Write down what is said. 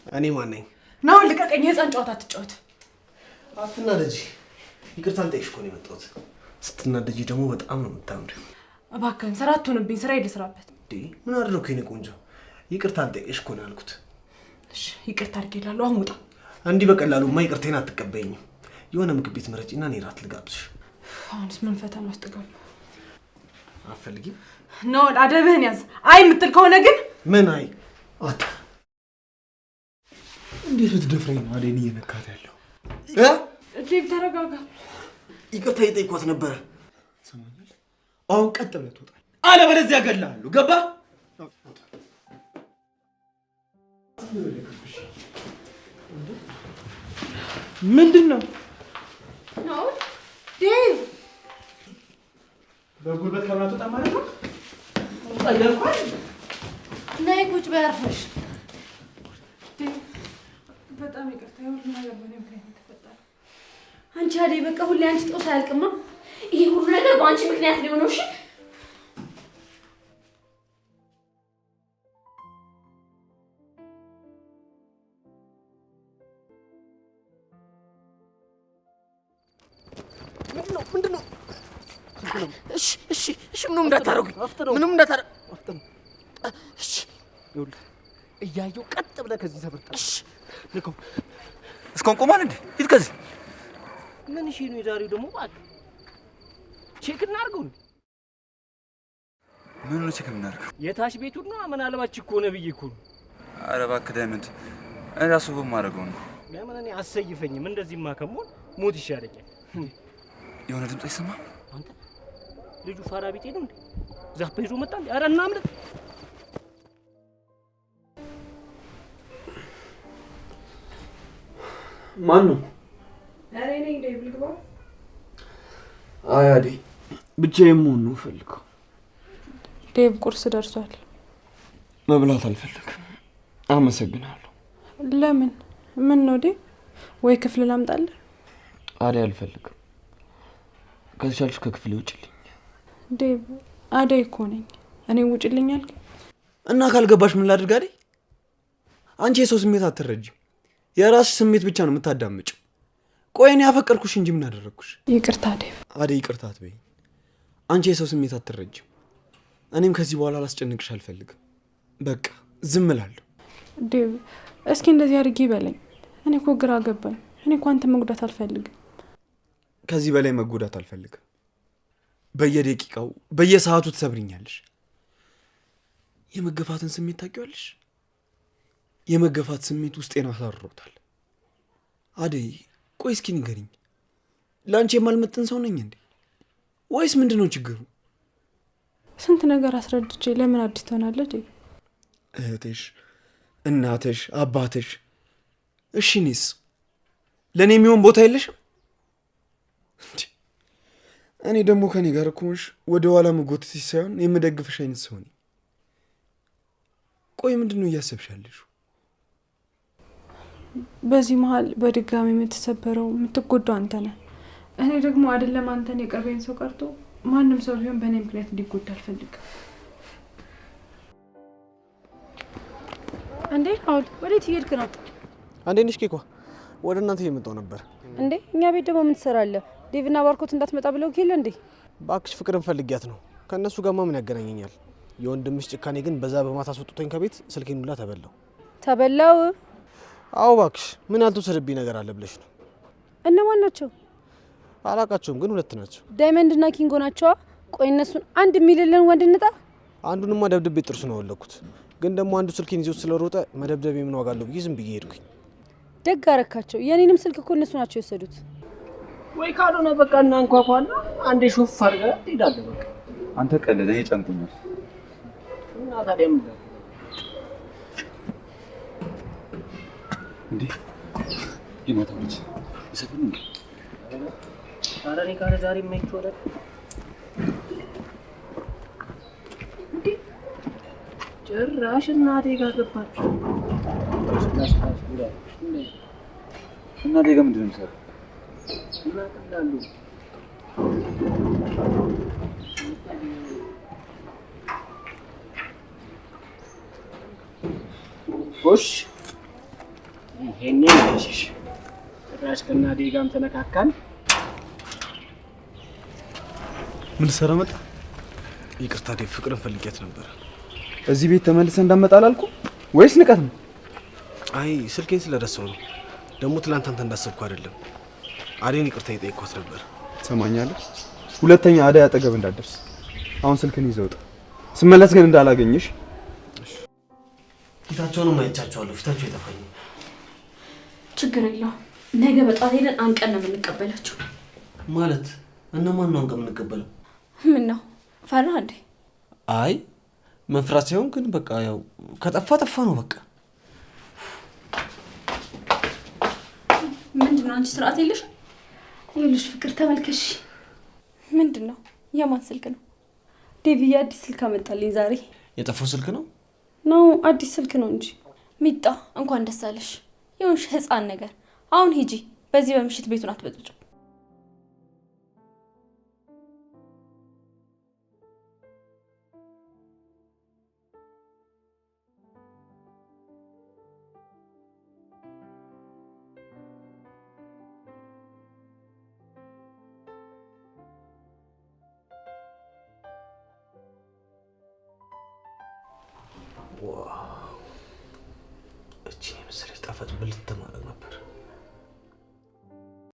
እኔ ማን ነኝ? ናኦል ልቀቀኝ። የህፃን ጨዋታ አትጫወት። አትናደጂ። ይቅርታ ልጠይቅሽ እኮ ነው የመጣሁት። ስትናደጂ ደግሞ በጣም ነው የምታምሪው። እባክህን ስራ አትሁንብኝ። ስራ ልስራበት። ምን አደረኩ የኔ ቆንጆ? ይቅርታ ልጠይቅሽ እኮ ነው ያልኩት። እሺ ይቅርታ አድርጌልሃለሁ። አሁን ውጣ። እንዲህ በቀላሉማ ይቅርቴን አትቀበይኝም። የሆነ ምግብ ቤት ምረጪና እኔ እራት ልጋብዝሽ። አሁንስ ምን ፈተና ውስጥ ገባ? አትፈልጊም? ናኦል አደብህን ያዝ። አይ የምትል ከሆነ ግን ምን አይ አታ እንዴት ብትደፍረኝ ነው አደይን እየነካት ያለው? ዴቭ ተረጋጋ። ይቅርታ እየጠየኳት ነበረ። ትሰማኛለህ? አሁን ቀጥ ብለህ ትወጣለህ፣ አለበለዚያ እገልሃለሁ። ገባህ? ምንድን ነው? ናኦል ዴቭ በጉልበት ከምን አትወጣም ማለት ነው? ነይ ቁጭ በይ አርፈሽ። ዴቭ በጣም ይቅርታ። የሁሉ ነገር በእኔ ምክንያት የተፈጠረ። አንቺ አደይ በቃ ሁሌ አንቺ ጦስ አያልቅማ። ይሄ ሁሉ ነገር በአንቺ ምክንያት ነው የሆነው። እሺ ምንድን ነው? እሺ እሺ እሺ፣ ምንም እንዳታረጉኝ፣ ምንም እንዳታረጉኝ። እሺ ይኸውልህ እያየሁ ቀጥ ብለህ ከዚህ ሰፈር ጠፋ። ልከው እስካሁን ቆማል እንዴ? ሂድ ከዚህ። ምን እሺ ነው የዛሬው ደግሞ? እባክህ check እናድርገው። እንዴ ምን ነው check የምናደርገው? የታች ቤቱን ነው ምናልባት ችክ ሆነ ብዬ እኮ ነው። ኧረ እባክህ ዳይመንድ፣ እኔ ራሱ በማደርገው ነው። ለምን እኔ አሰይፈኝም? እንደዚህማ ከመሆን ሞት ይሻለኛል። የሆነ ድምፅ አይሰማም? አንተ ልጁ ፋራ ቢጤ ነው እንዴ? ዛፓ ይዞ መጣ እንዴ? ኧረ እናምልጥ። ማን ነው? እኔ ነኝ ዴቭ። ልግባ? አይ አደይ፣ ብቻዬን መሆን ነው የምፈልገው። ዴቭ ቁርስ ደርሷል። መብላት አልፈልግም። አመሰግናለሁ። ለምን? ምን ነው ዴቭ? ወይ ክፍል ላምጣልህ? አደይ አልፈልግም። ከተቻልሽ ከክፍሌ ውጭልኝ። ዴቭ አደይ እኮ ነኝ። እኔ ውጭልኝ አልክ? እና ካልገባሽ ምን ላድርግ አደይ? አንቺ የሰው ስሜት አትረጂም። የራስሽ ስሜት ብቻ ነው የምታዳምጪው። ቆይ እኔ ያፈቀርኩሽ እንጂ ምን አደረግኩሽ? ይቅርታ ዴቭ። አደይ ይቅርታ አትበይኝ። አንቺ የሰው ስሜት አትረጂም። እኔም ከዚህ በኋላ ላስጨንቅሽ አልፈልግም። በቃ ዝም እላለሁ። ዴቭ እስኪ እንደዚህ አድርጊ በለኝ። እኔ እኮ ግራ ገባኝ። እኔ እኮ አንተ መጉዳት አልፈልግም። ከዚህ በላይ መጎዳት አልፈልግም። በየደቂቃው በየሰዓቱ ትሰብሪኛለሽ። የመገፋትን ስሜት ታውቂዋለሽ? የመገፋት ስሜት ውስጤን አሳርሮታል። አደይ ቆይ እስኪ ንገሪኝ፣ ለአንቺ የማልመጥን ሰው ነኝ እንዴ? ወይስ ምንድን ነው ችግሩ? ስንት ነገር አስረድቼ ለምን አዲስ ትሆናለህ ዴቭ? እህትሽ፣ እናትሽ፣ አባትሽ፣ እሺ እኔስ ለእኔ የሚሆን ቦታ የለሽም? እኔ ደግሞ ከኔ ጋር እኮ ሆንሽ ወደ ኋላ መጎተትሽ ሳይሆን የምደግፍሽ አይነት ሰው ነኝ። ቆይ ምንድን ነው እያሰብሽ ያለሽው? በዚህ መሀል በድጋሚ የምትሰበረው የምትጎዳው አንተ ነህ። እኔ ደግሞ አይደለም አንተን የቅርቤን ሰው ቀርቶ ማንም ሰው ቢሆን በእኔ ምክንያት እንዲጎዳ አልፈልግም። እንዴ ናኦል፣ ወዴት እየሄድክ ነው? አንዴ ነሽ ኬኳ፣ ወደ እናንተ እየመጣሁ ነበር። እንዴ እኛ ቤት ደግሞ ምን ትሰራለህ? ዴቭና ባርኮት እንዳትመጣ ብለው የለ እንዴ? እባክሽ ፍቅርን ፈልጊያት ነው። ከእነሱ ጋርማ ምን ያገናኘኛል? የወንድምሽ ጭካኔ ግን በዛ በማታ አስወጥቶኝ ከቤት ስልኬን ሁላ ተበላው። ተበላው? አዎ እባክሽ፣ ምን ያልተወሰደብኝ ነገር አለ ብለሽ ነው? እነማን ናቸው? አላውቃቸውም፣ ግን ሁለት ናቸው። ዳይመንድ እና ኪንጎ ናቸዋ። ቆይ እነሱን አንድ የሚልልን ወንድ እንጣ። አንዱንማ ደብድቤ ጥርሱ ነው ያወለኩት። ግን ደግሞ አንዱ ስልኬን ይዞት ስለሮጠ መደብደብ የምን ዋጋ አለው ብዬ ዝም ብዬ ሄድኩኝ። ደግ አረካቸው። የኔንም ስልክ እኮ እነሱ ናቸው የወሰዱት። ወይ ካልሆነ በቃ እናንኳኳና አንዴ ሾፍ አድርገህ ትሄዳለህ። በቃ አንተ ቀልድ፣ እኔ ጨንቁኛል። እና ታዲያ ምን እንዴ የማታ ልጅ የሰፈር ነው እንዴ? ኧረ እኔ ጋር ዛሬ የማይቼው አይደል እንዴ? ጭራሽ እናቴ ጋር ገባችሁ። እናቴ ጋር ምንድን ነው የምሰራው? እናቅላሉ። ጎሽ ይሄኔ ነሽ ጭራሽ ከናዴ ጋርም ተነካካን። ምን ልትሰራ መጣ? ይቅርታ ዴቭ፣ ፍቅርን ፈልጊያት ነበር። እዚህ ቤት ተመልሰህ እንዳመጣ አላልኩም ወይስ ንቀት ነው? አይ ስልኬን ስለረሳው ነው። ደግሞ ትላንት አንተ እንዳሰብኩ አይደለም። አዴን ይቅርታ የጠየኳት ነበር። ትሰማኛለህ? ሁለተኛ አደይ አጠገብ እንዳትደርስ። አሁን ስልክን ይዘህ ውጣ። ስመለስ ግን እንዳላገኝሽ። ፊታቸውንም አይቻቸዋለሁ። ፊታቸው አይጠፋኝም። ችግር የለውም። ነገ በጠዋት ሄደን አንቀን ነው የምንቀበላቸው። ማለት እነማን ነው አንቀን የምንቀበለው? ምን ነው ፈራህ እንዴ? አይ መፍራት ሳይሆን ግን በቃ ያው ከጠፋ ጠፋ ነው በቃ። ምንድን ነው አንቺ ስርዓት የለሽም? ይኸውልሽ ፍቅር ተመልከሽ። ምንድን ነው የማን ስልክ ነው? ዴቪዬ አዲስ ስልክ አመጣልኝ ዛሬ። የጠፋው ስልክ ነው? ነው አዲስ ስልክ ነው እንጂ። ሚጣ እንኳን ደስ አለሽ። የሆንሽ ህፃን ነገር። አሁን ሂጂ፣ በዚህ በምሽት ቤቱን አትበጥብጩ። እቺን የመሰለች ጣፋጭ ብልት ማድረግ ነበር።